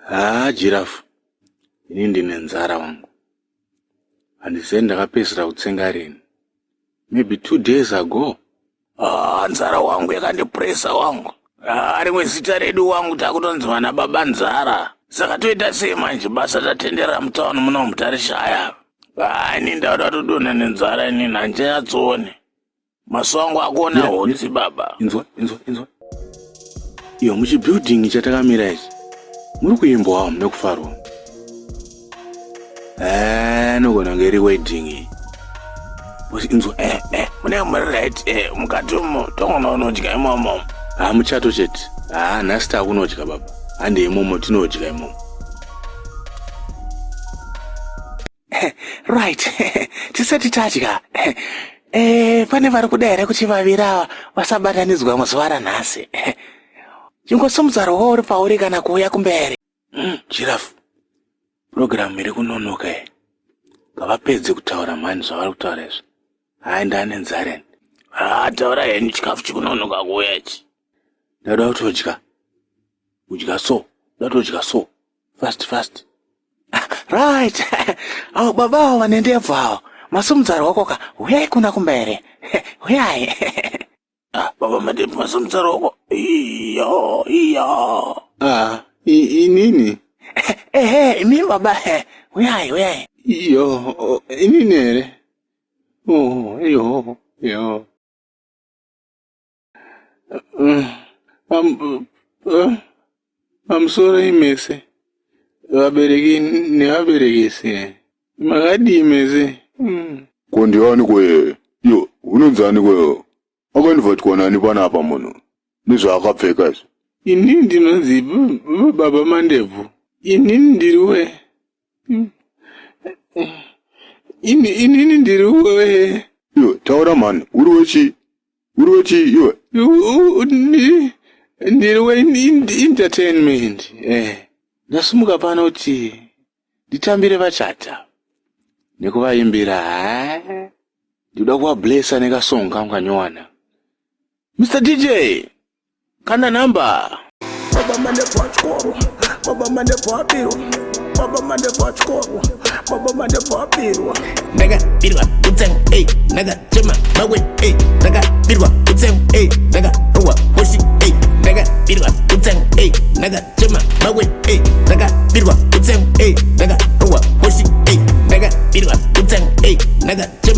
Haa giraffe, ini ndine nzara wangu. Handizive ndakapedzisira kutsenga rini. Maybe 2 days ago. Ah, nzara wangu yakandipresa wangu. Ah, rimwe zita redu wangu takutonzi vana baba nzara. Saka toita sei manje? Basa tatendera mutauni muno mutarishaya. Ah, ini ndauda kutodonha nenzara inini, handichanyatsoone. Maso angu akuona Mira, hotsi baba. Inzwa, inzwa, inzwa. Iyo muchibuilding chatakamira ichi. Muri kuimbwawo mune kufarwa. Eh, nogona kunge iri wedding iyi. Boss, inzwa. Mune muri right, mukati umo togona unodya imomo. Ha, muchato chete. Ha, nhasi takunodya baba. Hande imomo tinodya imomo. Right, tisati tadya, pane vari kuda here kuti vaviri ava vasabatanidzwa muzuva ranhasi? Chingosumudza ruoko uri pauri kana kuuya kumberi. Giraffe, purogiramu iri kunonoka iyi. Ngavapedze kutaura mhani zvavari kutaura izvi. Hai, ndane nzara ini. Ah, taura henyu, chikafu chikunonoka kuuya ichi. Ndauda kutodya. Kudya so, ndoda kutodya so. Fast fast. Right, avo baba avo vane ndebvu avo, masumudza ruoko ka, huyai kuna kumberi, huyai. Ah, baba mandebvu, masumudza ruoko, iyo iyo. Ah, inini? Ehe, imi baba, huyai, huyai. Iyo, inini here? Oh, iyo, iyo. Pamusoro imese vabereki nevaberekesi, makadii mese? Ko ndiani kwe iyo? Unonzani kweyo? Akainvitwa nani panapa munhu nezvaakapfeka izvi? Inini ndinonzi baba Mandebvu. Inini ndiri we inini ndiri we Iwe, taura mhani, uri wechi? Uri wechi iwe? Ndiri we entertainment. Ndasumuka pano kuti nditambire vachata nekuvaimbira. Ha, ndinoda kuvablessa nekasong kangu kanyowana. Mr DJ, kanda namba. Baba Mandebvu achikoro, baba Mandebvu abirwa, baba Mandebvu achikoro, baba Mandebvu abirwa. Ndakabirwa kutsengo, ey, ndakachema makwe, ey, ndakabirwa kutsengo, ey, ndakarohwa hoshi, ey, ndakabirwa kutsengo, ey, ndakachema makwe, ey, ndakabirwa kutsengo, ey, ndakarohwa hoshi, ey, ndakabirwa kutsengo, ey, ndakachema.